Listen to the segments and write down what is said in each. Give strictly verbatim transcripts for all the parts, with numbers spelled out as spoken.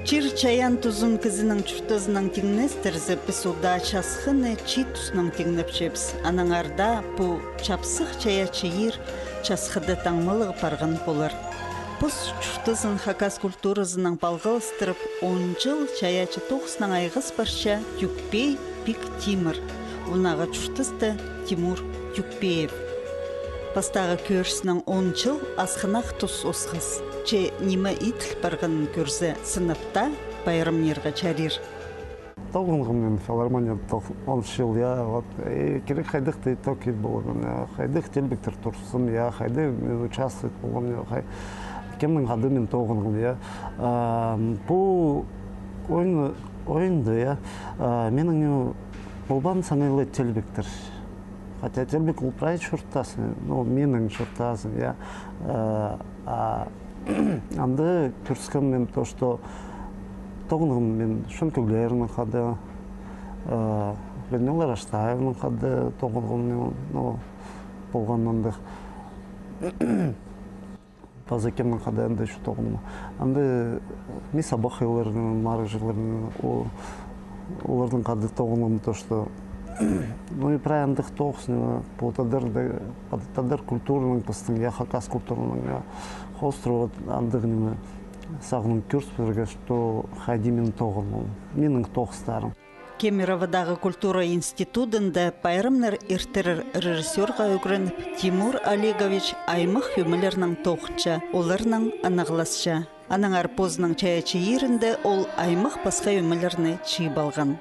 Чир-чайаан тузын кізінің чуртазынаң тиңнестірзе, піс удаа часхыны чиит тузынаң тиңнепчебіс. Аннаңар даа пу чапсых чайаачы иир часхыда таңмалығ парған полар. Пос чуртазын хакас культуразынаң палғалыстырып, он чыл чайаачы тоғыснаң айғас парча Тюкпей Пик Тимір, унаға чуртасты Тимур Тюкпеев. Пастағы кӧріснең он чыл асхынах тус осхас. Че ниме иділ парғанын кӧрзе, сынап таа пайрамнирға чарир. Тоғынғам мин филармонияда тох-, он чыл, я, вот, и кирек хайдағ-да итог ит полған, я, хайдағ теелбектер турсын, я, хайдағ мин участвовать полғам, я, хай-, кемнің хада мин тоғынғам, я. А, пу ойын, ойында, я, а, минің, ну, полбаан саннығ теелбектер. Хотя теелбек ол прай чуртазын, ну, минің чуртазын, я. А, а, анда кӧріскем мин то, что тоғынғам мин Чонкӱглернің хада, а, Людмила Раштаевнаның хада тоғынғам мин, ну, полған андағ. Паза кемнің хада анда ещё тоғынғам. Анда Миса Бахайларның, марығҷыларның, о-, оларның хада тоғынғам то, что, ну, и прай андағ тоғыс, ниме, пу тадар, тадар культураның пістің, я, хакас культураның, я, хоостыра, вот, андағ, ниме, сағынып кӧріс пирерге, что хайди мин тоғынғам, минің тоғыстарым. Кемероводағы культура институдында пайрамнар иртірер режиссёрға ӱгреніп, Тимур Олегович аймах ӧмелернең тоғынча, оларнаң ынағласча. Аннаңар позының чайаачы иирінде ол аймах пасха ӧмелерні чыып алған.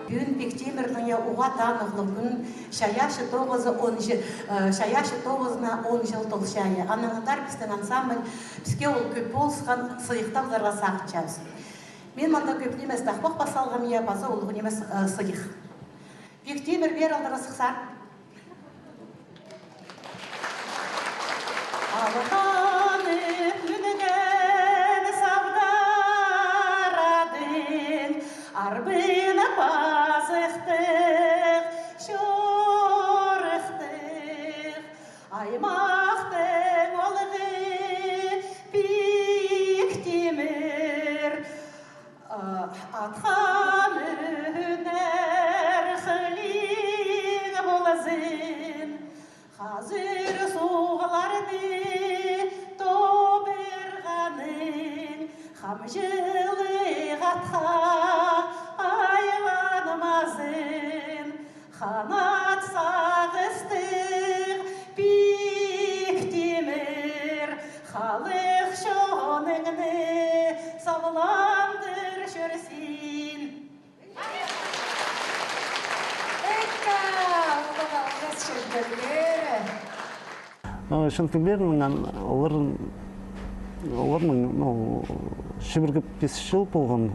Пӱӱн Пиктимірнің, я, уғаа танығлығ кӱн, чайаачы тоғызы он чы-, э, чайаачы тоғызына он чыл толча, я. Анаң андар пістің ансамбль, піске ол кӧп полысхан сыйыхтағларға сағынчабыс. Мин мында кӧп нимес тахпах пас салғам, я, паза улуғ нимес, э, сыйых. Пиктимір, пеер алдыра сыхсар. Алған ӱннең савдар адың, арбын пазыхтығ, чорыхтығ, аймахтың оолғы Пиктимір. Атхан ӱннер хылиң ползын, хазыр суғларны тобырғаның, хамҷылығ атха айланмазын. Ханат сағыстығ Пиктимір, халых чоныңны сабландыр чӧрзін. Эйка, улуғ алғыс чӧргеннер. Ну, чын килбеерін, олар, оларның, ну, чибіргі пис чыл полған,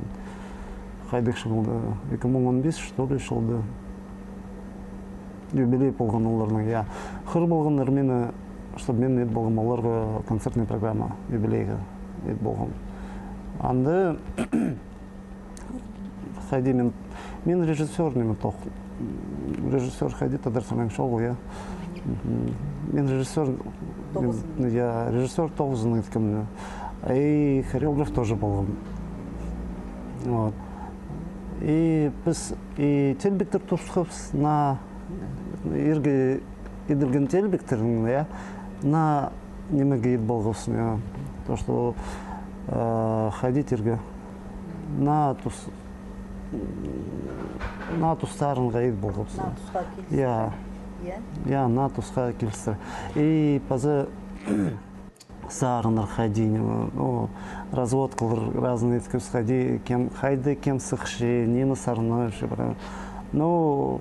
хайдағ чылда, ікі муң он бес, что ли, чылда. Юбилей полған оларның, я. Хығыр полғаннар мині, чтоб мин ит полғам оларға концертный программа, юбилейге ит полғам. Анда хайди мин, мин режиссёр ниме тоғ. Режиссёр хайди, тадар санаң чоғыл, я. Мгм. Мин режиссёр, мин, я, режиссёр тоғызын иткем. И хореограф тоже полғам. Вот. И піс, и теелбектер турысхабыс, наа иргі иділген теелбектернең, я, наа нимеге ит полғабыс, я. То, что, э, хайди тирге, наа тус, наа тустарынға ит полғабыс. Наа тусха килістіре. Я. Я? Я, наа тусха килістіре. И паза сарыннар хайди, ну, разводкалар разный иткебіс, хайди, кем, хайди кем сыхча, ниме сарыннар чӧрче, пар. Ну,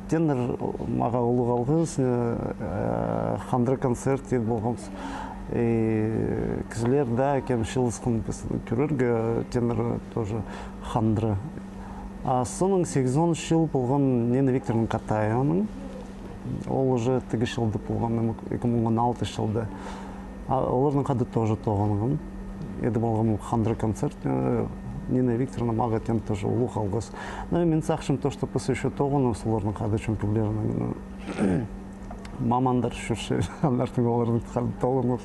тенор, мағаа улуғ алғыс, э, хандыра концерт ит полғабыс. И кізілер дее, кем чыылысхан пісті кӧрерге, тенор тоже хандыра. А соонаң сигізон чыл полған Нина Викторовна Катаеваның. Ол уже тігі чылда полған, ікі муң он алты чылда. А оларның хада тоже тоғынғам. Иди полғам хандыра концерт, э, Нина Викторовна, мағаа тен тоже улуғ алғыс. Ну, мин сағынчам, то, что піс ещё тоғынабыс оларның хада, чон кӧглерінең, ну, мамандар чӧрче, аннаңар оларның хада тоғынабыс.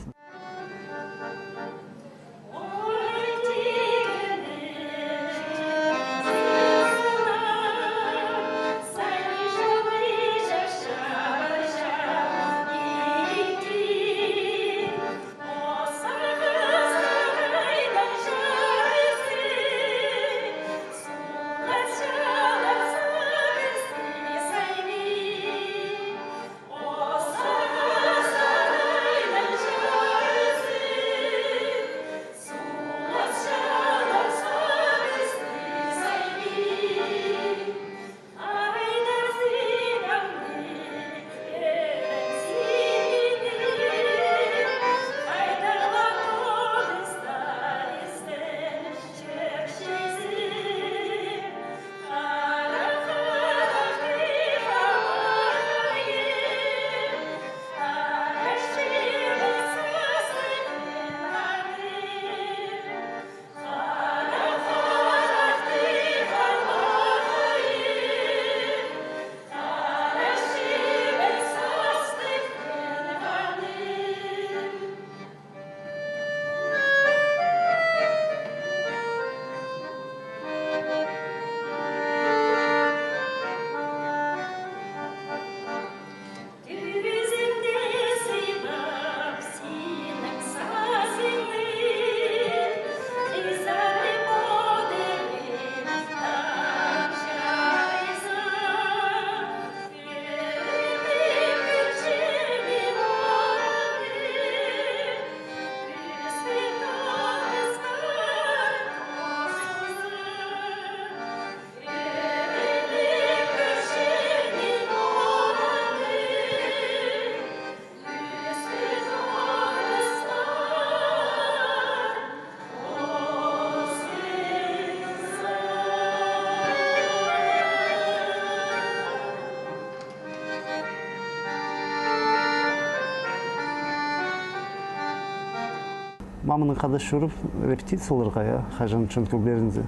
Маманың хада чӧріп, репетицияларға, я, хаҷан «Чон кӧглерінде».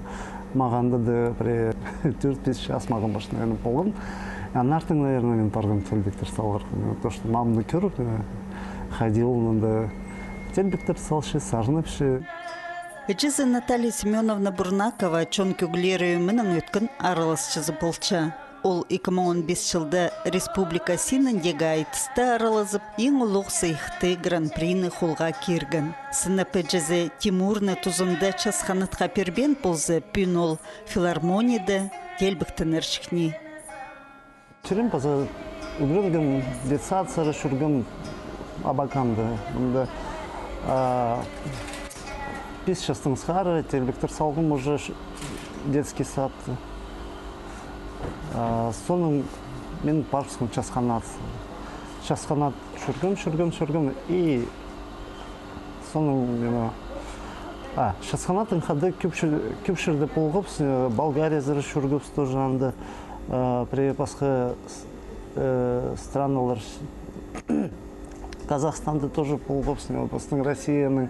Мағаа анда даа пірее тӧрт-пис час мағаа, может, наверное, полған. Анаң артых, наверное, мин парғам теелбектер саларға. То, что маманы кӧріп, э, хайди ол анда теелбектер салча, сарнапча. Іҷезі Наталья Семёновна Бурнакова «Чон кӧглері» ӧменің ӧткін араласчызы полча. Ол ікі муң он пис чылда республика синіндегі айтыста аралазып, иң улуғ сыйыхты, гран-прини холға кирген. Сынап іҷезі Тимурны тузында Час ханатха пирбеен полза, пӱӱн ол филармонияда теелбектенерҷік ни. Тӧреем паза ӱгренгем, детсадсар чӧргем Абаканда. Мында, а, пис частаң сығара теелбектер салғам уже ш-, детский сад. А, соонаң мин парыбысхам Час ханат. Час ханат чӧргем, чӧргем, чӧргем, и соонаң мин, а, Час ханаттаң хада кӧп чер-, кӧп чирде полғабыс, э, Болгариязар чӧргебіс тоже анда, э, пірее пасха с-, э, страналар, Казахстанда тоже полғабыс, не, пастың Россияның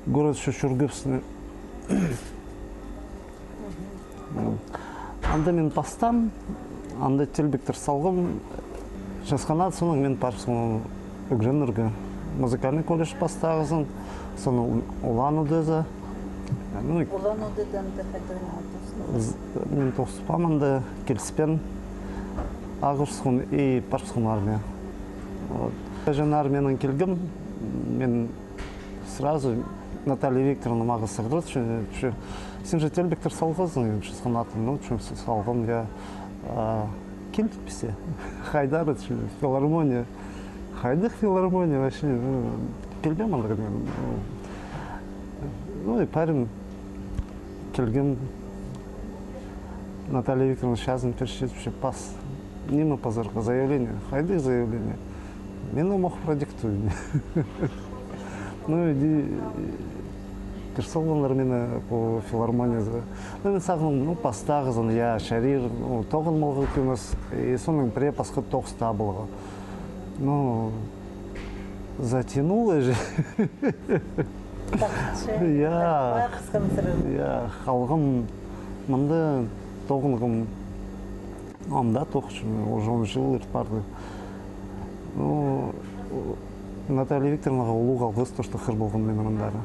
городча чӧргебіс. Анда мин пастаам, анда теелбектер салғам, Час ханат, соонаң мин парыбысхам ӱгренерге. Музыкальный колледж пастағызын, соонаң Улан-Удэзер. Ну, Улан-Удэде анда хайдағ ниме тоғынчаң? З-, мин тоғынчам анда, киліспеен ағырысхам и парыбысхам армияа. Вот. Хаҷан армияанаң килгем, мин сразу Наталья Викторовна мағаа сығара, че, че, син же теелбектер салғазың, Час ханаттаң, ну, че, с-, салғам, я, а, кил піске. Хайдар, че, филармония. Хайдағ филармония вообще, ну, килбеем андағ, мин, ну, ну, и парим, килгем, Наталья Викторовна чазын пирче, че, пас. Ниме пазарға, заявление? Хайдағ заявление? Мин ам ох продиктую. Ну, иди, кір салғаннар мині пу филармониязар. Ну, мин сағынғам, ну, пастағызын, я, чарир, ну, тоғынмалға кӧмес, и соонаң пірее пасха тоғыс табыларға. Ну, затянуло же. Тахча, я, тахпа, хысханзырын. Я, халғам мында, тоғынғам. Ам даа тоғынчам, уже он чыл ирт парды. Ну, Наталья Викторовнаға улуғ алғыс, то, что хыр полған мин мындағы.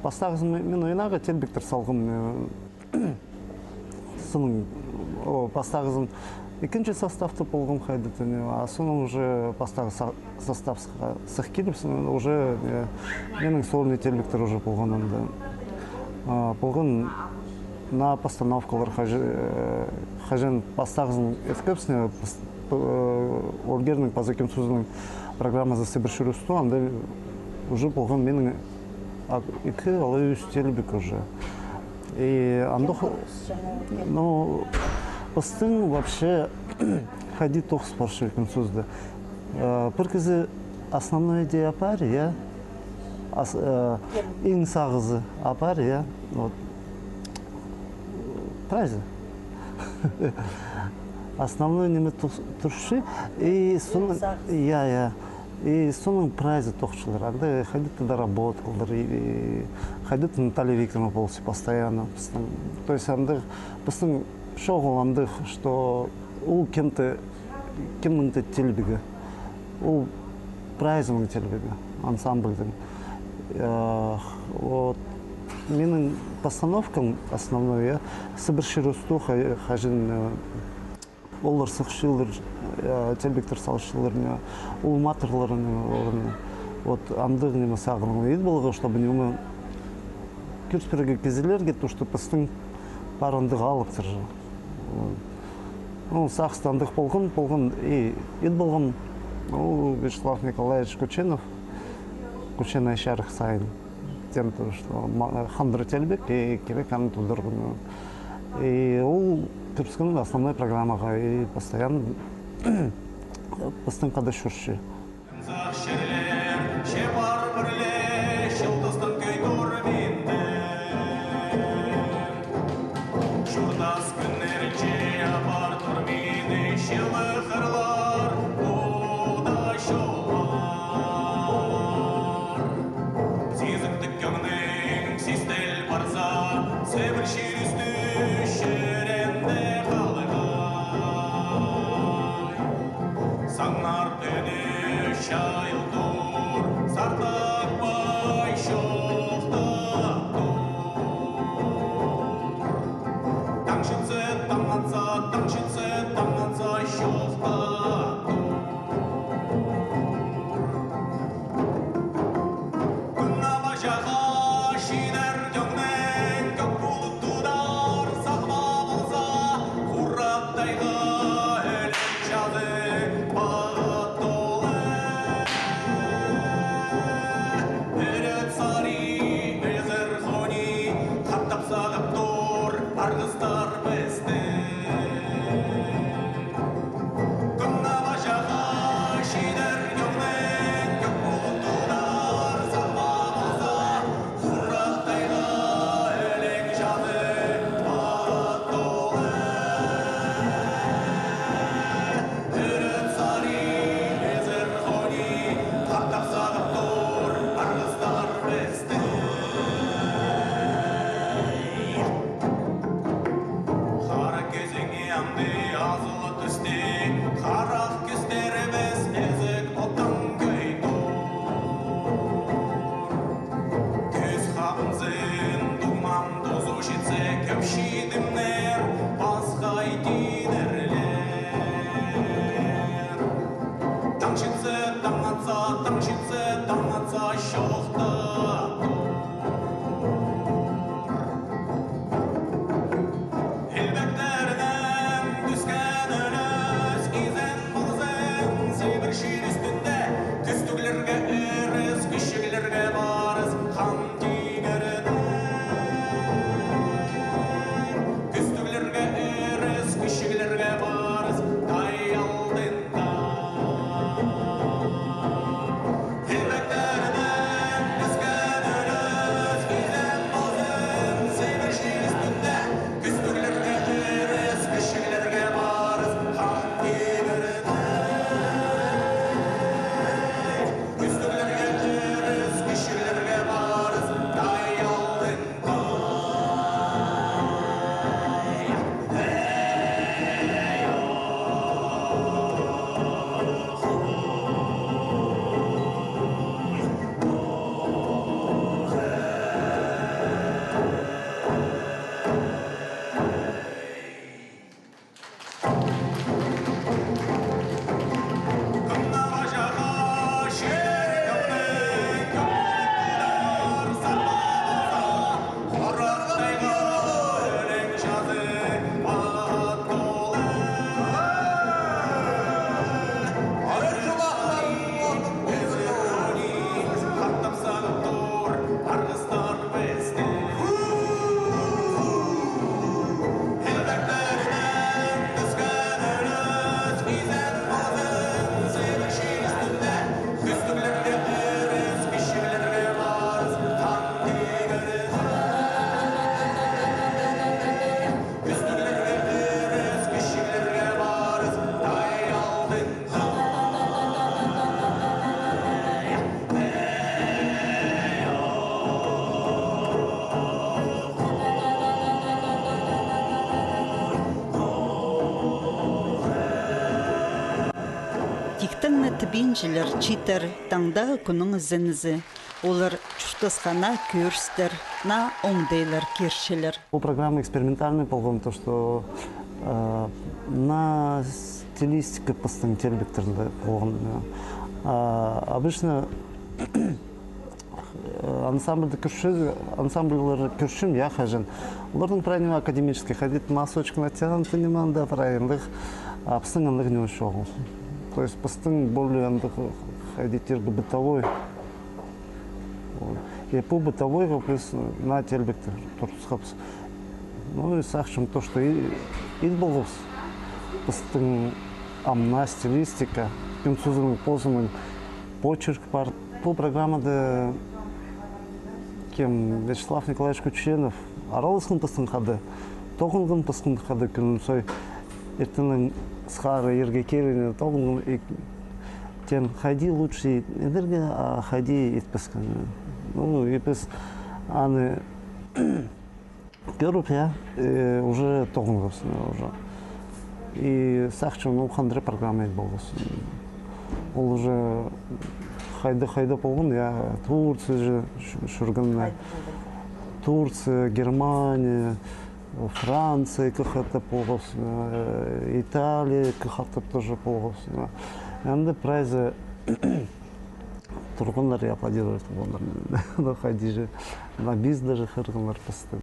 Пастағызын ме-, мин ойнарға телбектер салғам, э, сының, о, пастағызын ікінҷі составта полғам хайди-да, а сының уже пастағы са-, составха сых киліп, сының уже, э, менің сольный телбектер уже полған анда. А, полған на постановкалар хаҷан, э, хаҷан пастағызын ӧткебіс, э, пос-, п-, э, Ольгернің паза кӧм сӧзінің программазы «Сибір чурысту», анда уже полған менің а, ікі алай ӱс телбек уже. И андох, ну, пістің вообще хайди тоғыс парча кӧм сӧзде. Э, пір кізі основной идея апар, я? Ас-, э, иң сағызы апар, я? Вот. Прайзы. Основной ниме тур-, турча, и соны, я, я. И соның прайзы тоғынчалар. Анда хайди-да доработкалар, и, и хайди-да Наталья Викторовна полча постоянно пістің. То есть андағ, пістің чоғыл андағ, что ол кем-то, кемнің-то телбегі. Ол прайзының телбегі, ансамбльдің. Э, вот. Менің постановкам основной, я, «Сибір чурысту» ха-, хаҷан, э, олар сыхчалар, э, телбектер салчалар, ниме, ол матырларның орнына. Вот, андағ ниме сағынғам. Ит поларға, чтобы ниме, кӧрче пирерге кізілерге, то, что пістің пар андағ алыптар. Ну, сағыста андағ полған, полған, и ит полған, ол Вячеслав Николаевич Кученов, Кученай чарых сайын. Тем, то, что ма-, хандыр телбек, и кирек аны тударға. И ол кірібіскен основной программаға, и постоянно пістің хада чӧрче. Сах чирлер, че пар пірле, чылтыстың кӧй тур минде. Чуртас кӱннерінҷе апартыр мині чылығ хырлар, пуда чоллар. Сизіктіг кӧңнің систіл парза, сибір чурысту чирінде халығай. Саңнар тӧні чайыл тур, сартаппай чоохтап тур. Таң читсе, таң атса, таң читсе, таң атса, чоохтап тур. Кӱн абачаға чидер тӧңнең, кӧк пулут тудар, сағба полза, хурап тайға ӧлең чазы пағат толы. Ӧрет сари ӧзір хони, хаттап сағып тур арғыстар пісті. Кӱн абачаға чидер тӧңнең, кӧк пулут тудар, сағба полза, хурап тайға ӧлең чазы пағат толы. Ӧрет сари ӧзір хони, хаттап сағып тур арғыстар пісті. Хара кӧзеңе амды азылы тӱсті, харах кӧстерібіс ізік оттың кӧй тур. Кӧс хабынзын туман тузы читсе, кӧп чидімнер пасха иділерлер. Таң читсе, таң атса, таң читсе, таң атса, чоохтап тур. Илбектернең тӱскен ӱлӱс изен Пинчілер читер таңдағы кӱннің ізенізі. Олар чуртасханнар кӧрістер, наа оңдайлар кирчелер. Пу программа экспериментальный полған, то, что, э, наа стилистика пістің телбектерде полған. А, обычно, э, ансамбльді кӧрче-, ансамбльлерні кӧрчем, я, хаҷан. Оларның прай ниме академический, хайди массовочка натянута ниме анда прай, андағ, а пістің андағ ниме чоғыл. То есть пістің более андағ, хайди тирге, бытовой. Вот. И пу бытовойға піс наа телбекті турғысхабыс. Ну и сағынчам то, что и, ит полғабыс. Пістің ам наа стилистика, французның позының почерк пар. Пу программада кем, Вячеслав Николаевич Кученов араласхан пістің хада, тоғынған пістің хада кӱн сой, иртеннең сығара ирге киргенде тоғынған, и тем, хайди лучше идерге, а хайди итпеске. Ну, и піс аны кӧріп, я, э, уже тоғынғабыс уже. И сағынчам, ну, хандыра программа ит полғабыс. Ол уже хайда-хайда полған, я, Турция же чӱ-, чӱрген. Турция, Германия, Франция кӧп хатап полғабыс, э, Италия кӧп хатап тоже полғабыс. Анда прайзы турғаннар и аплодировать полғаннар. Ну, хайди же, на бис даже хығырғаннар пісті.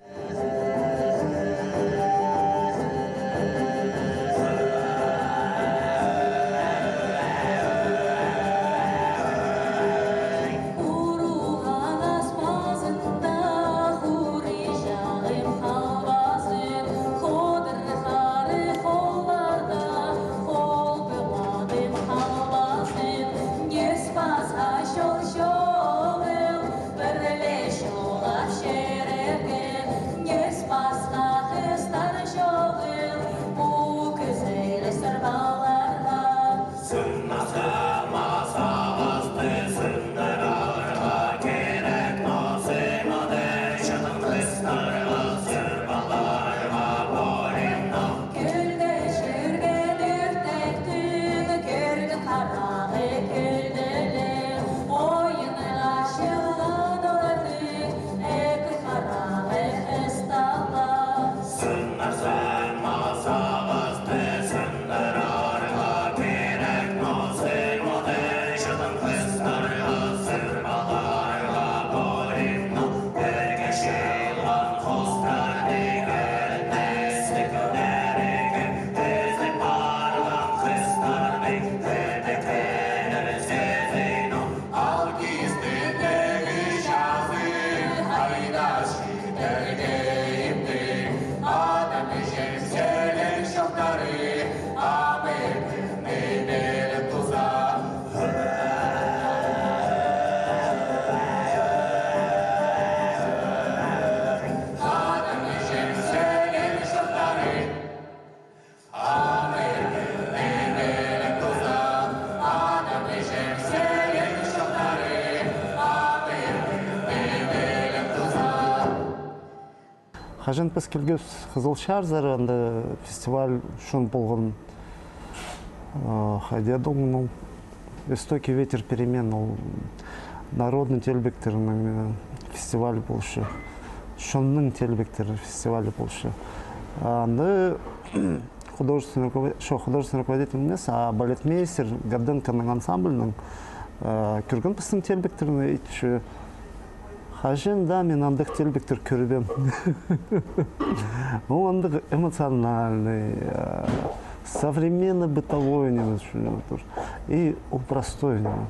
Хаҷан піс килгебіс Хызыл Чарзар, анда фестиваль чон полған, э, хайди адалған ол, «Истоки, ветер перемен», ол народный телбектернің, э, фестивалі полча. Чонның телбектері фестивалі полча. Анда художественный руковод-, чох, художественный руководитель нимес, а балетмейстер Горденконың ансамблінің, э, кӧрген пістің телбектерні, итче. Хаҷан даа мин андағ телбектер кӧрбеем. Ол андағ эмоциональный, э, современный бытовой ниме, и ол простой ниме.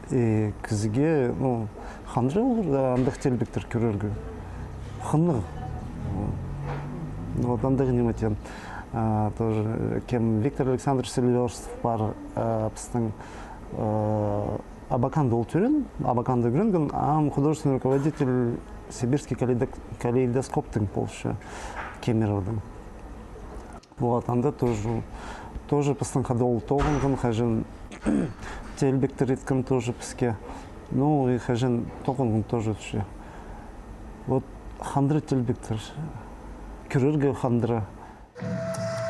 И кізіге, ну, хандыра полар, да, андағ телбектер кӧрерге. Хынығ. Ну, вот андағ ниме тем. А, тоже, кем, Виктор Александрович Селивёрстов пар, а, пістің, а, Абаканда ол тӧреен, Абаканда ӱгренген, ам художественный руководитель Сибирский калейдо-, калейдоскоптың полча, Кемероводаң. Вот, анда тоже, тоже пістің хада ол тоғынған, хаҷан телбектер иткен тоже піске. Ну, и хаҷан тоғынған тоже вообще. Вот, хандыра телбектер. Кӧрерге хандыра.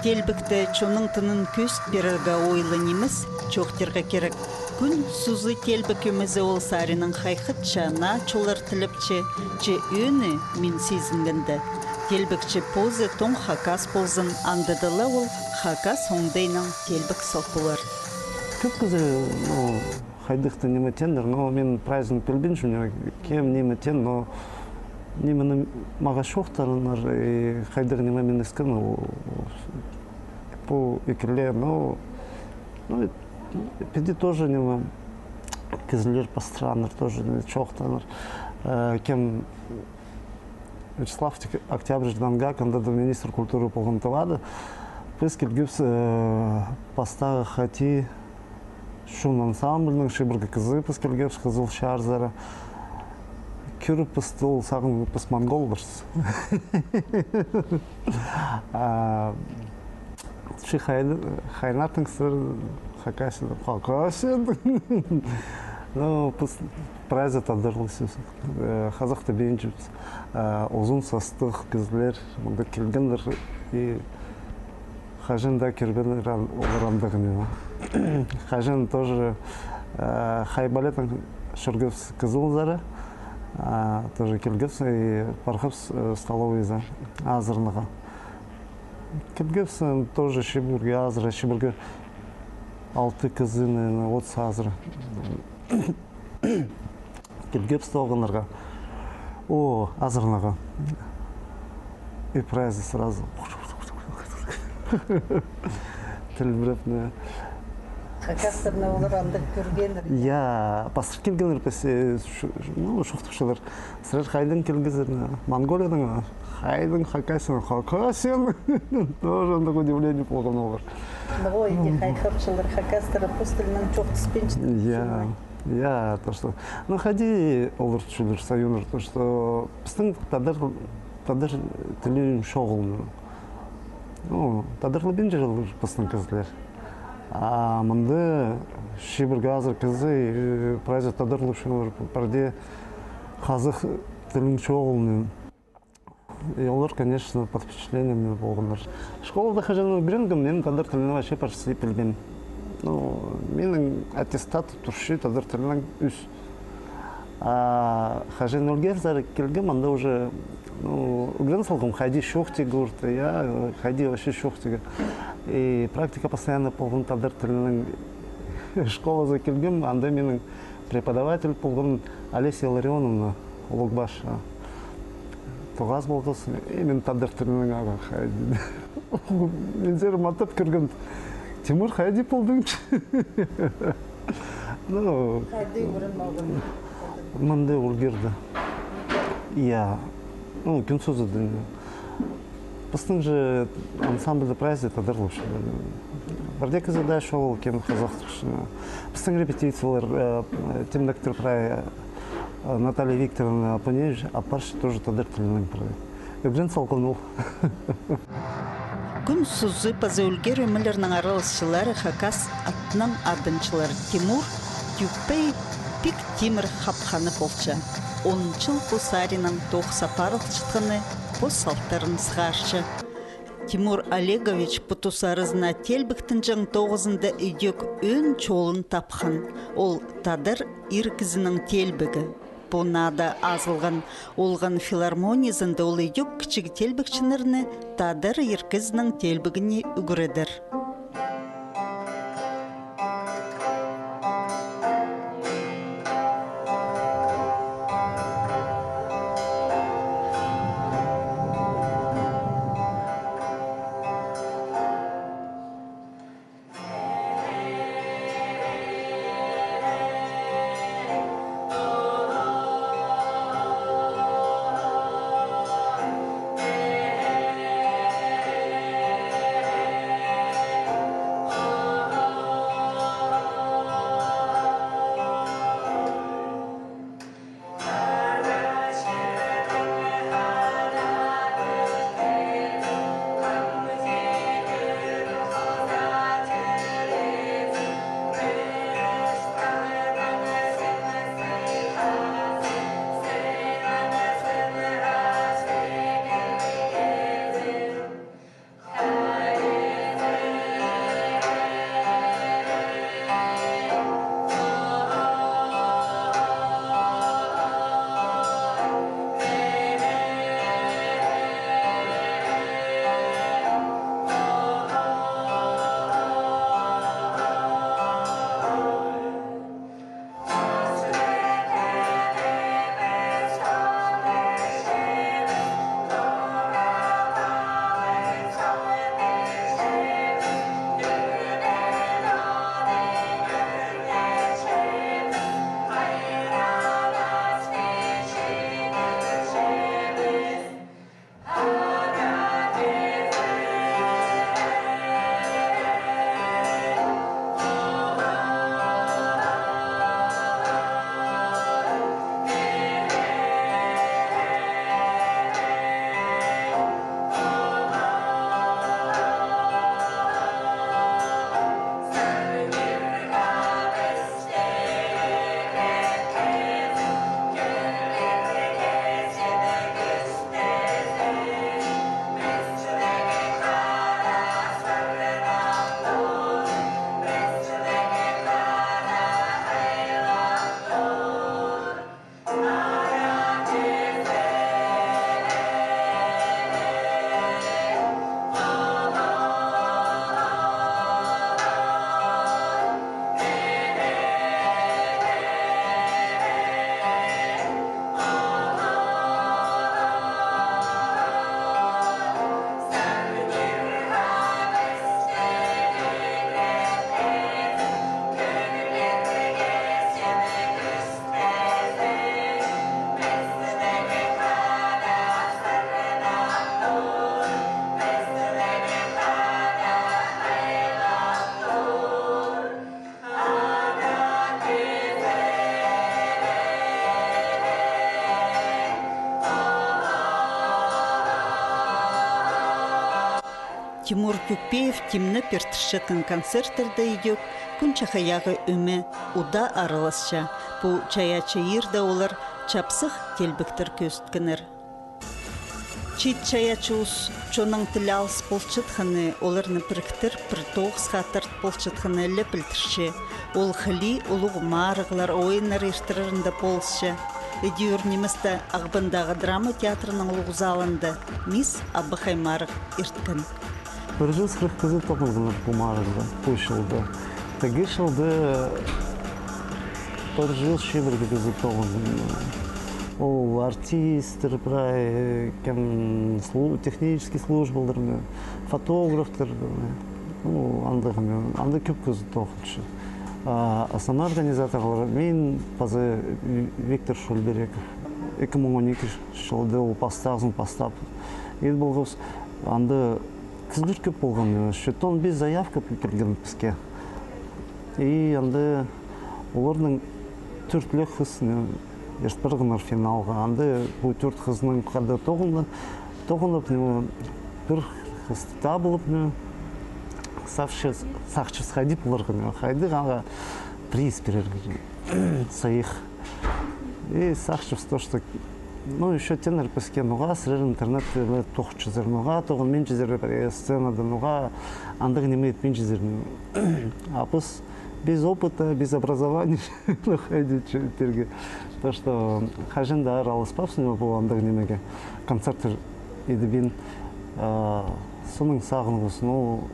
Теелбекте чонның тынын кӧзіт пирерге ойлы нимес, чоохтирға кирек. Кӱн сузы теелбек ӧмезі ол саринаң хайхатча, наа чоллар тілепче, че ӧӧні, мин сизінгенде, теелбекчі позы тоң хакас ползын, андада ла ол хакас оңдайнаң теелбек сал полар. Кӧп кізі, ну, хайдағ-да ниме тееннер, но мин прайзын пілбинчем, кем ниме теен, но нимені мағаа чоохтааннар, и хайдағ ниме мин искем, ол, пу ікіле, но, ну, піди тоже ниме, кізілер пастырааннар, тоже ниме чоохтааннар. Э, кем Вячеслав Тик-, Октябрьдаң анда даа министр культуры полған Тывада. Піс килгебіс, э, пастағы хати чон ансамбльның чибіргі кізі, піс килгебіс Хызыл Чарзара. Кӧріп пісті, ол сағынған, піс монголбыс. А, чи хайны-, хайнаттың сірер Хакасияда? Хакасияда. Ну, піс прайзы тадарласчабыс. Э, хазахты пинчебіс. Э, узун састығ кізілер мында килгеннер и хаҷан даа кӧрбееннер олар андағ ниме. Хаҷан тоже, э, хай балеттең чӧргебіс Хызылзар, э, тоже килгебіс и парғабыс, э, столовыйзар азыранарға. Килгебіс, э, тоже чибіргі азыра, чибіргі алты кізі, наверное, отыс азыра. Килгебіс тоғынарға. О, азыранарға. И прайзы сразу. Тілбіреп, не. Хакастарны олар андағ кӧргеннер. Я, пастыр килгеннер піс, э, шу-, ну, чоохтапчалар. Сірер хайдаң килгезер? Монголиядаң ба? Хайдаң? Хакасиядаң? Хакасиядаң. Тоже андағ удивление полған олар. Ну, ой, хайхапчалар, хакастар пос тілінең чоохтаспинча. Я, я, то, что, ну, хайди олар чӧрчелер, сайыннар, то, что пістің тадар, тадар тілі чоғыл. Ну, тадарлабинчалар пістің кізілер. А мында чибіргі азыра кізі, э, прайзы тадарлапчалар, пірдее хазах тілінең чоғыл. И олар, конечно, под впечатлением полғаннар. Школада хаҷан ӱгренгем, мин тадар тілін вообще почти пілбеем. Ну, минің аттестат турча тадар тілінең ӱс. А хаҷан Ӱлгерзар килгем, анда уже, ну, ӱгрен салғам, хайди чоохтирға, я, хайди вообще чоохтирға. И практика постоянно полған тадар тілінең. Школазар килгем, анда минің преподаватель полған Олеся Илларионовна Улугбашева. Тоғас полғабыс, и мин тадар тілінең ағаа хайди. Мин сірерні матап кӧргем. Тимур, хайди полдың? Ну, хайди ӱгрен алғаның? Мында, Ӱлгерде. Я. Ну, кӱн сузыда. Пістің же ансамбльде прайзы тадарлапча. Пірдее кізі дее чоғыл, кем хазахтапча. Пістің репетициялар, э, тимдектер прай, э, Наталья Викторовна Апаневич апарча тоже тадар тілінең прай. Ӱгрен салған ол. Кӱн сузы паза ӱлгер ӧмелернің араласчылары хакас атнаң адынчалар. Тимур тӧкпей, пик тимір хапханы полча. Он чыл пу саринаң тоғыс апарылчатханы пос салтарын сығарча. Тимур Олегович пу тус аразына теелбектенҷең тоғызында ідӧк ӧӧн чолын тапхан. Ол тадар ир кізінің теелбегі. Пу наада азылған олған филармониязында ол ідӧк кічіг теелбекчілерні тадар ир кізінің теелбегіне ӱгредер. Тимур Тюкпеев тимнеп иртірчеткен концерттерде идӧк Кӱн чахайағы ӧме удаа араласча. Пу чайаачы иирде олар чапсых теелбектер кӧзіткеннер. Чиит чайаачы ус чонның тілі алыс полчатханы, оларны піріктір пір тоғысха тарт полчатханы ле пілдірче. Ол хылии улуғ марығлар, ойыннар иртірерінде полысча. Ідӧр ниместе Ағбандағы драма театрының улуғ залында «Мисс Абахай» марығ ирткен. Пір чӱс хырых кізі тоғынғаннар пу марығда, пу чылда. Тігі чылда пір чӱс чибіргі кізі тоғынған. Ол артисттер, прай, кем, слу-, технический службалар, фотографтар, ну, андағ, андағ кӧп кізі тоғынча. А основной организаторлар, мин паза Виктор Шульбереков. Ікі муң он ікі чылда ол пастағызын пастап ит полғабыс. Анда кізілер кӧп полған, читон пис заявка килген піске. И анда оларның тӧрт ле хыс, ну, ирт парғаннар финалға. Анда пу тӧрт хызының хада тоғынып, тоғынып, ну, пір хыс табылып, ну, сағынчабыс, сағынчабыс хайди поларға, ну, хайди ағаа приз пирерге, сыйых. И сағынчабыс то, что, ну, ещё тееннер піске: «Ноға сірер интернетте ле тоғынчазар, ноға тоғынминчазар сценада, ноға андағ ниме итпинчазар?» А піс без опыта, без образования, ну, хайди че-, иттерге. То, что хаҷан даа араласпапсың пу андағ нимеге, концерттер идібин, а, соонаң сағынғабыс, ну,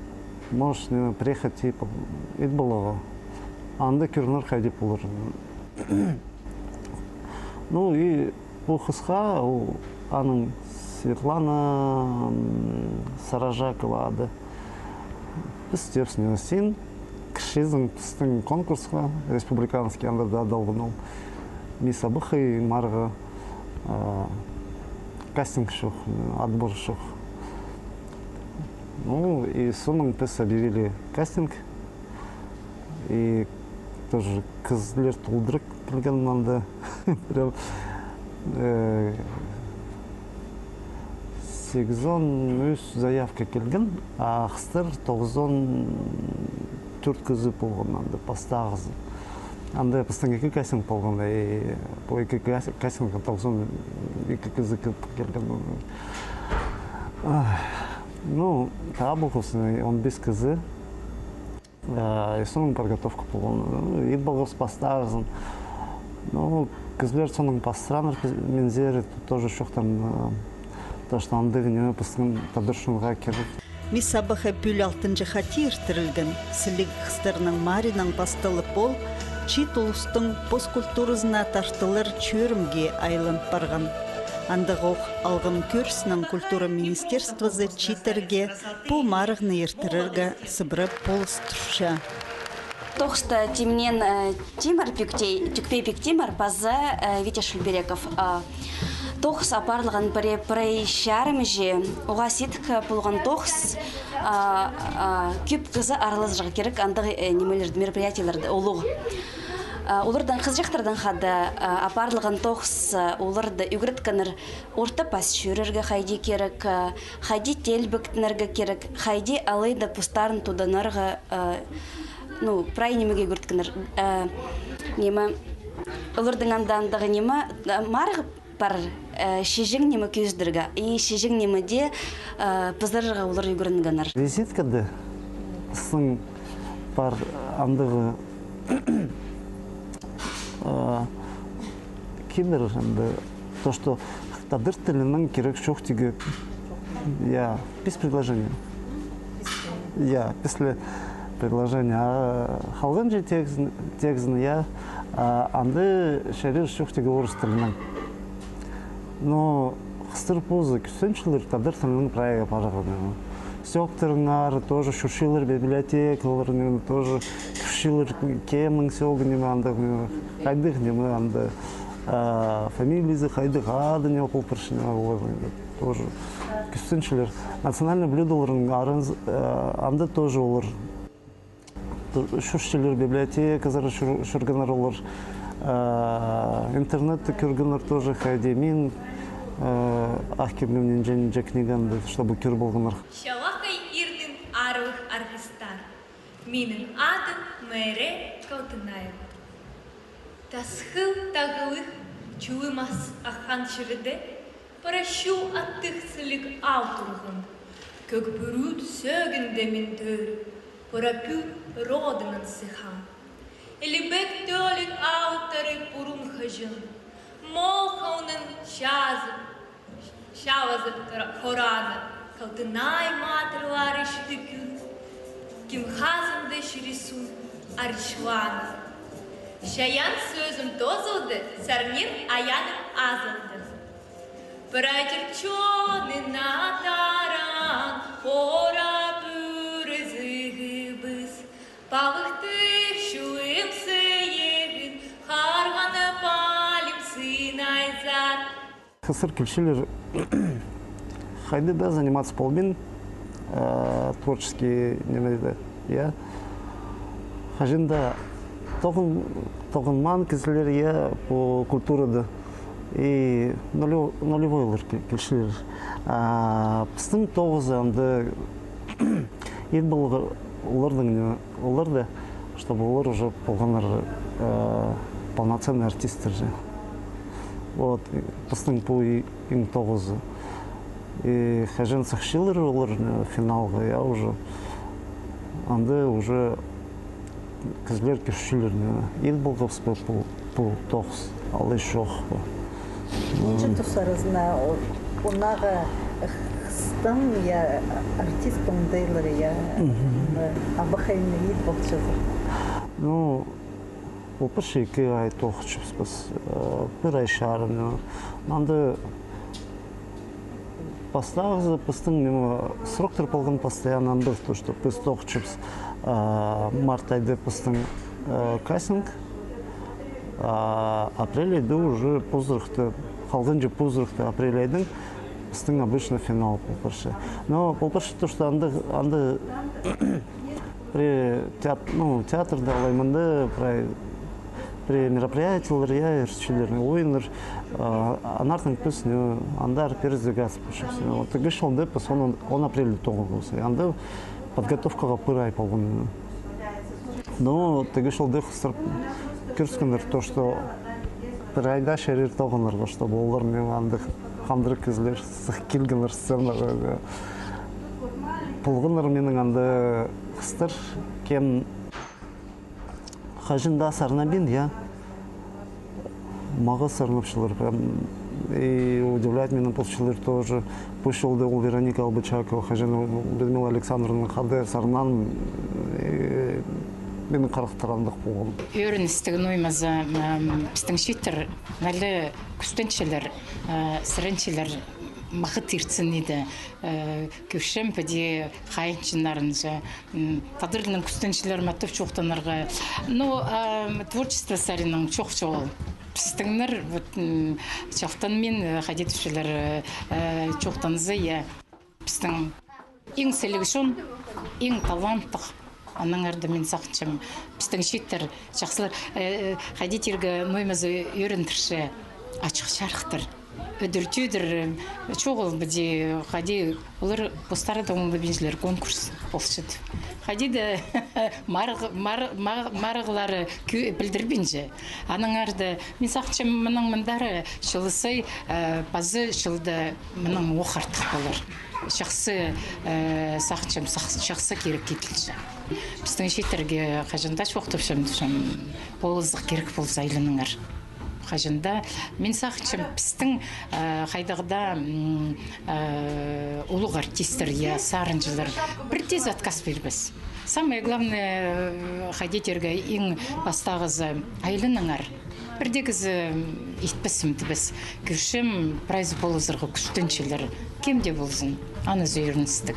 может, не, приехать ит поларға. Анда кӧрінер хайди полар. Ну, и пу хысха, ол, аның Светлана, м, Саражакова ады. Піс теебіс: «Син кірчезің пістің конкурсха, республиканский, анда даа адалған ол. Мисс Абахай марығға, а, кастинг чох, отбор чох». Ну, и соонаң піс объявили кастинг. И тоже кізілер толдыра килген мында. Прям, э, сигізон ӱс заявка килген, а хыстар тоғызон тӧрт кізі полған анда, пастағызы. Анда пістің ікі кастинг полған, и пу ікі кас-, кастингтең тоғызон ікі кізі килген. Ах, ну, табылғабыс он пис кізі. Э, и соонаң подготовка полған. Ну, ит полғабыс пастағызын. Ну, кізілер соонаң пастыраннар, піс-, минзер, тоже чох там, э, то, что андағ ниме пістің тадар чонға кирек. «Мисс Абахай» пӱӱл алтынҷы хати иртірілген. Сіліг хыстарның маринаң пасталып, ол чиит улустың пос культуразына тартылар чӧрімге айлан парған. Андағох алғым кӧріснең культура министерствозы чииттерге пу марығны иртірерге сыбыра полыс турча. Тоғыста тимнеен, э, Тимур Пиктей-, Тюкпей Пиктимур паза, э, Витя Шульбереков. А, тоғыс апарылған пірее, пірее чарым чи, уғаа сидік полған тоғыс, а, а, кӧп кізі араласарға кирек андағ, э, нимелерде, мероприятиелерде, улуғ. А, олардаң, хызыҷахтардаң хада, а, апарылған тоғыс, а, оларны ӱгреткеннер орта пас чӧрерге хайди кирек, а, хайди теелбектенерге кирек, хайди алай даа постарын туданарға, а, ну, прай нимеге ӱгреткеннер. А, ниме, оларның анда андағ ниме, а, марығ пар, э, чиҷең ниме кӧзідерге, и чиҷең нимеде, э, пызырарға олар ӱгренгеннер. Визиткада пістің пар андағ, э, кибір, анда, то, что тадар тілінең кирек чоохтирға, я, пис предложение. Я, пис ле предложение. А халғанҷы тегізін, тегізін, я, а, анда чарир чоохтирға орыс тілінең. Но хыстар позы кӱстенчелер тадар тілінең прайға парарға. Сӧӧктер аңар тоже чӧрчелер, библиотекалар, ниме, тоже кӧрчелер, кемнің сӧӧгі, ниме, андағ, ниме, хайдағ, ниме, анда, а, фамилиязы хайдағ, ады, ниме, пол парча, ниме, олар тоже кӱстенчелер. Национальный блюдоларның аразы, а, анда тоже олар чӧрчелер, библиотеказар чӧр-, чӧргеннер олар, э, интернетте кӧргеннер тоже, хайди мин, э, ах киргем нинҷе-нинҷе книганы, чтобы кӧр полғаннар. Чалахай иртен Аарлығ артисттар. Минің адым Мээрей Колтунаева. Тасхыл тағлығ чулымас аххан чирде пара чул аттығ сіліг аал турған. Кӧк пӱрӱт сӧӧгінде мин тӧріп, пара пӱӱн родынаң сыххам. Илбек тӧлік алыптары пурун хаҷан. Мол хонын чазып, чалазып хорааны, Колтунай матырлары читі кӱн ким хазында чирі суун арчлааны. Чайаан сӧзім тоозылды, сарнир аяным азылды. Прай чир чонына тараан пора пӱрізігібіс. Палыхтығ чулым сыйығын харғанып алим сынайзар. Хыстар килчелер хайди даа заниматься полбин, э, творческий немеде, я. Хаҷан даа тоғын-, тоғынмаан кізілер, я, пу культурада. И нулё-, нулевойлар кил-, килчелер. А пістің тоғызы анда ит поларға оларның, не, олар даа, чтобы олар уже полғаннар, э, полноценный артисттер же. Вот, и пістің пу и-, иң тоғызы. И хаҷан сыхчалар олар, э, финалға, я, уже. Анда уже кізілер кӧрчелер, не, ит полғабыс па пу, пу тоғыс, алай чох па. Нинҷе тустарызына о-, оңнағ хыстың, я, артист оңдайлар, я, абахайны ит полчазар. Ну, ол пір ікі ай тоғынчабыс піс, э, пір ай чарым, ну. Анда пастағызы пістің, неме, сроктар полған постоянно андағ, то, что піс тоғынчабыс, а, март айда пістің, э, кастинг, а апрель айда уже позырахта, халғанҷы позырахта апрель айдаң пістің обычно финал пол парча. Но пол парча то, что анда, анда при теат-, ну, театрда алай мында, при, при мероприятиелер, я, иртчелер, ойыннар, а, аннаңар піс, ну, андар передвигаться полчабыс. Вот, тігі чылда піс он, он апрельде тоғынғабыс. Анда подготовкаға пір ай полған. Ну, тігі чылда хыстар кӧріскеннер то, что пір айда чарир тоғынарға, чтобы олар, неме, андағ хандыр кізілер сых килгеннер сценаға. Полғаннар минің анда хыстар, кем хаҷан даа сарнабин, я. Мағаа сарнапчалар прям. И удивлять мині полчалар тоже. Пу чылда ол Вероника Албычакова, хаҷан ол Людмила Александровнаның хада сарнаан, и минің характер андағ полған. Ӧріністіг ноо ниме за, м, пістің чииттер, ниме, кӱстенчелер, э, сіренчелер, мағат иртсін иді. Э, кӧрчем, піди хайынҷыларынҷа, м, тадар тілінең кӱстенчелер, маттап чоохтанарға. Ну, а, м, творчество саринаң чоохтап ол. Пістіңнер, вот, м, чалтанмин, э, хайди тіпчелер, э, э, чоохтанза, я. Пістің иң сіліг чон, иң таланттығ. Аннаңар даа мин сағынчам, пістің чииттер чахсылар, э, э, хайди тирге, ноо ниме за, ӧріндірче, ачых-чарыхтар. Ӱдӱр-тӧдір, э, чоғыл піди, хайди олар постары даа оңдабинчалар, конкурс полча тіп. Хайди даа марығ-, мар-, ма-, марығлары кӧ-, пілдірбинче. Аннаңар даа, мин сағынчам, мының мындары чылысай, э, пазы чылда мының ох артых полар. Чахсы, э, сағынчам, сах-, чахсы кирек иділче. Пістің чииттерге хаҷан даа чоохтапчам, тіпчем, полызығ кирек полза, айланыңар. Хаҷан даа, мин сағынчам, пістің, э, хайдағ даа, м, э, улуғ артисттер, я, сарынҷылар, пірдеезі отказ пирбес. Самое главное, э, хайди тирге, иң пастағызы, айланыңар. Пірдеезі, м, итпес, м, тібес. Кӧрчем, прайзы полызарға кӱстенчелер. Кем дее ползын, анызы ӧріністіг.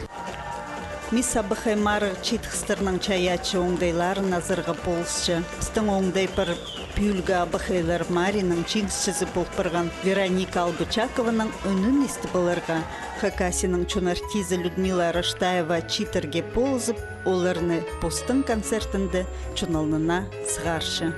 Мисс Абахай марығ чиит хыстарның чайаачы оңдайларын азарға полысча. Пістің оңдай пар пӱӱлгі абахайлар маринаң чиңісчізі пол парған Вероника Албычакованың ӱнін истіп аларға Хакасияның чон артизі Людмила Раштаева чииттерге полызып, оларны постың концертінде чон алнына сығарча.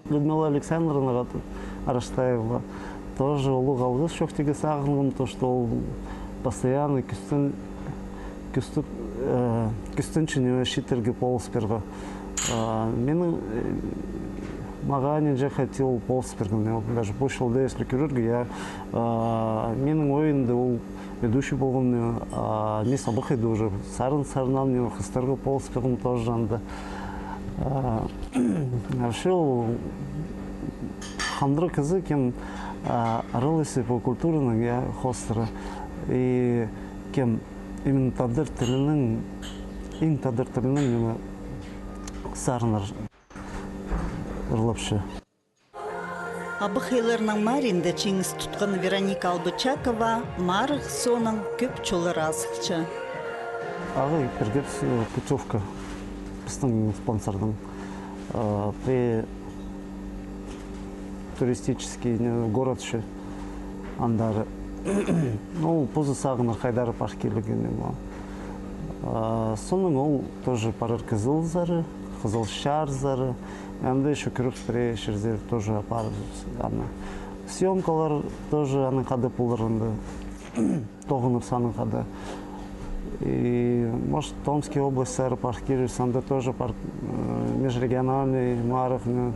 Людмила Александровна Араштаева тоже улуғ алғыс чоохтирға сағынғам, то, что ол постоянно кӱстен, кӱстен, э, кӱстенче ниме чииттерге полыс пирерге. А, минің, э, мағаа нинҷе хати ол полыс пирген. Даже пу чылда, если кӧрерге, я, а, минің ойында ол ведущий полған, а, мин сабахайда уже сарын сарнаам, мин хыстарға полыс пиргем тоже анда. А, вообще ол хандыра кізі, кем, а, араласча пу культураның, я, хоостыра. И кем именно тадар тілінің, иң тадар тілінің, ниме, сарыннар ырлапча. Абахайларның маринда чиңіс тутхан Вероника Албычакова марығ соонаң кӧп чоллар азылча. Ағаа пиргебіс, э, путёвка пістің спонсордаң, э, при туристический, не, городче андар. Ну, позы сағынар хайдар пар килгенін. А, соонаң ол тоже парар Кызылзар, Хызыл Чарзар. Анда ещё кӧріп, пірее чирзер тоже апарыбыс аны. Съемкалар тоже аның хада полар анда. Тоғыныбыс аның хада. И, может, Томский областьсар пар килербіс, анда тоже пар, э, межрегиональный марығны,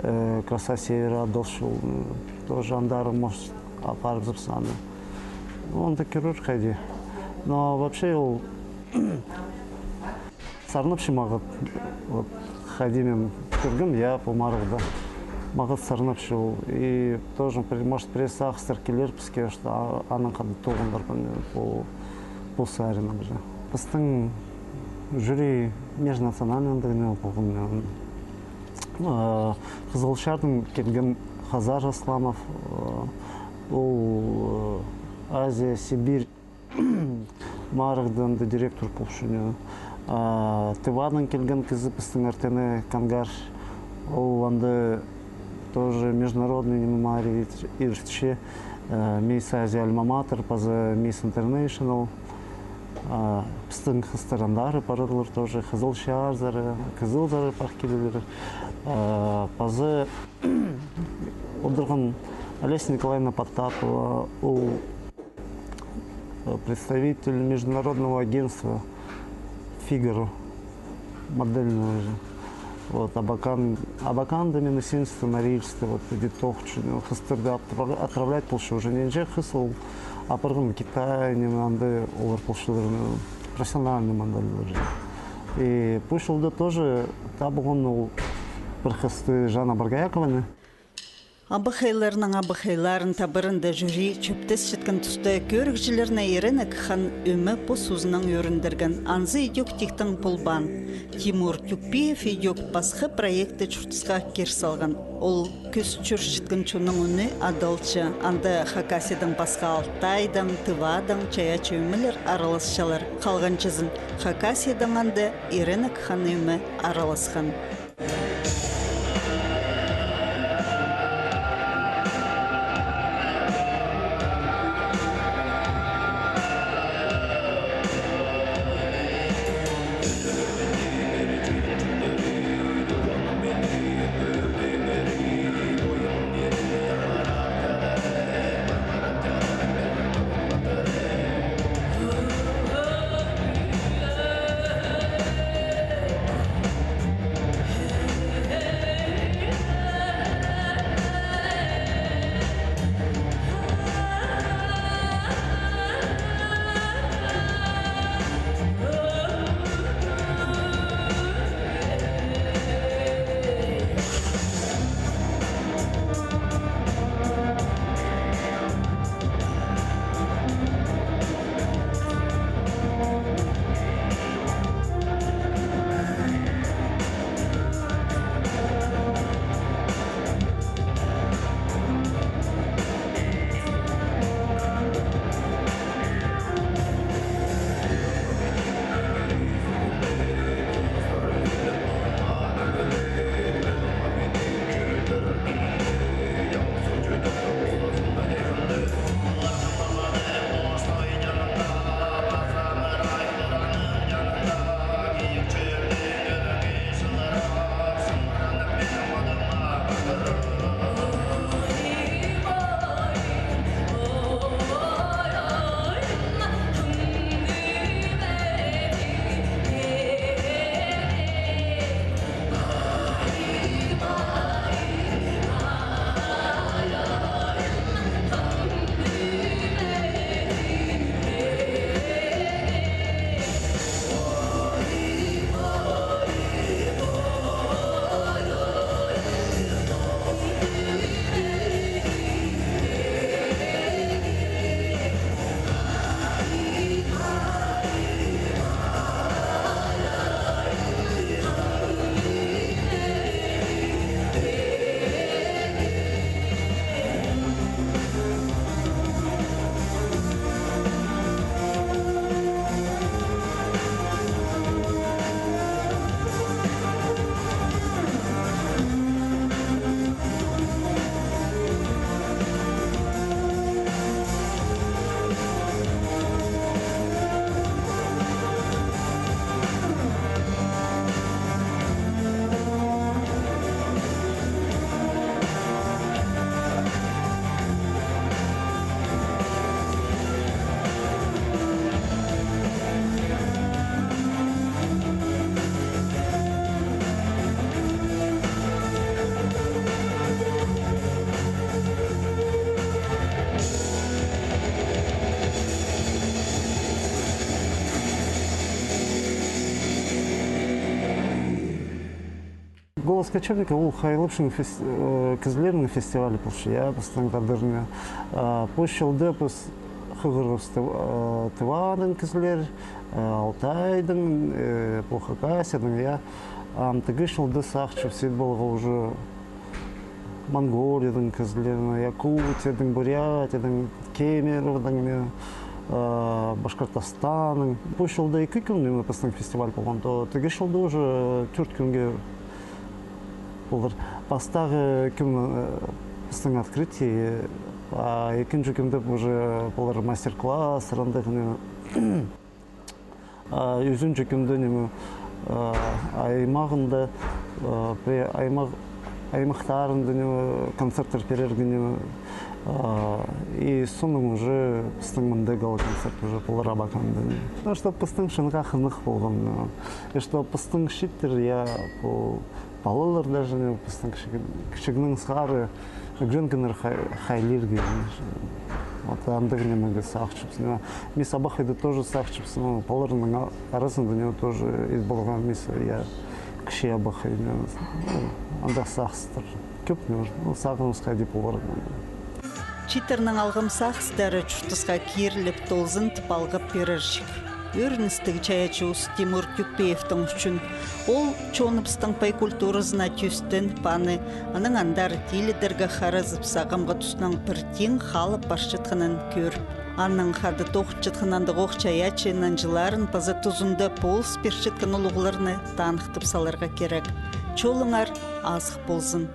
э, «Краса Севера» адалча ол, м, тоже андар, может, апарыбызарбыс аны. Ну, анда кӧрер хайди. Но вообще ол сарнапча мағат. Вот, хайди мин кӧргем, я, пу марығда. Мағат сарнапча ол. И тоже, при-, может, пірее сағыстар килер піске, что, а, аның хада тоғынар пу, пу сариннар. Пістің жюри межнациональный андағ ниме полған. А, Хызыл Чардаң килген Хазар Асламов, а, ол, а, Азия, Сибирь марығда анда директор полча. А, Тывадаң килген кізі пістің Артене Кангар, ол анда тоже международный ниме марығ иртче, э, Мисс Азия Альма-Матер, паза Мисс Интернешнл. А, пістің хыстар андар парарлар тоже, Хызыл Чарзар, Кызылзар пар килерлер. А, паза одырған Олеся Николаевна Потапова, ол, э, представитель международного агентства «Фигаро», модельного же. Вот, Абакан, Абаканда минусинство, Норильскта, вот, иди тоғынча, ну, хыстарды отправля-, отправлять полча уже. Нинҷе хыс ол апарған Китай, ниме, анда олар полчалар, ну, профессиональный модельлер же. И пу чылда тоже табылған ол пір хысты, Жанна Боргоякованы. Абахайларның абахайларын табарында жюри чӧптесчеткен туста кӧрігҷілерні Иренек хан ӧме пос узынаң ӧріндірген. Анзы идӧк тиктең полбаан. Тимур Тюкпиев идӧк пасха проектте чуртасха кир салған. Ол кӧс чӧрчеткен чонның ӱні адалча. Анда Хакасиядаң пасха Алтайдаң, Тывадаң чайаачы ӧмелер араласчалар. Халғанҷызын Хакасиядаң анда Иренек хан ӧме араласхан. «Голос кочевника» ол хайалапчаң фес-, э, кізілернің фестивалі полча, я, пістің тадарларның. А, пу чылда піс хығырғабыс Тыв-, э, Тываның кізілер, э, Алтайдың, э, пу Хакасияның, я. Ам тігі чылда сағынчабыс ит поларға уже Монголияның кізілерін, Якутияның, Бурятияның, Кемеровоның, э, Башкортостанның. Пу чылда ікі кӱн ниме пістің фестиваль полған, то тігі чылда уже тӧрт кӱнге полар. Пастағы кӱн, э, пістің открытие, а ікінҷі кӱнде уже полар мастер-класс, андағ ниме. А ӱзінҷі кӱнде ниме, а, аймағында, а, пе-, аймах-, аймахтарында ниме, концерттер пирерге ниме, а, и соонаң уже пістің мында гала-концерт уже полар Абаканда ниме. Ну, чтоб пістің чонға хынығ полған, а, и чтоб пістің чииттер, я, пу палалар даже, ниме, пістің кічіг-, кічігнең сығара ӱгренгеннер хай-, хайлирға. Вот андағ нимеге сағынчабыс. Ну, мин абахайда тоже сағынчабыс. Ну, палаларның а-, аразында, ниме, тоже ит поларға, мин, я, кічіг абахай, ниме, ну, андағ сағыстар кӧп, ниме, ну, сағыныбысха ит поларға. Чииттернің алғым сағыстары чуртасха киріліп, толзын тіп алғып пирерҷік. Ӧріністіг чайаачы ус Тимур Тюкпеевтің ӱчӱн. Ол чоныбыстың пай культуразына тӧстеніп, аны анаң андар тилідерге харазып, сағамғы туснаңар пір тиң халып парчатханын кӧріп, аннаң хада тоғынчатхан андағ ох чайаачы нанҷыларын паза тузында полыс пирчеткен улуғларны таныхтап саларға кирек. Чолыңар азых ползын!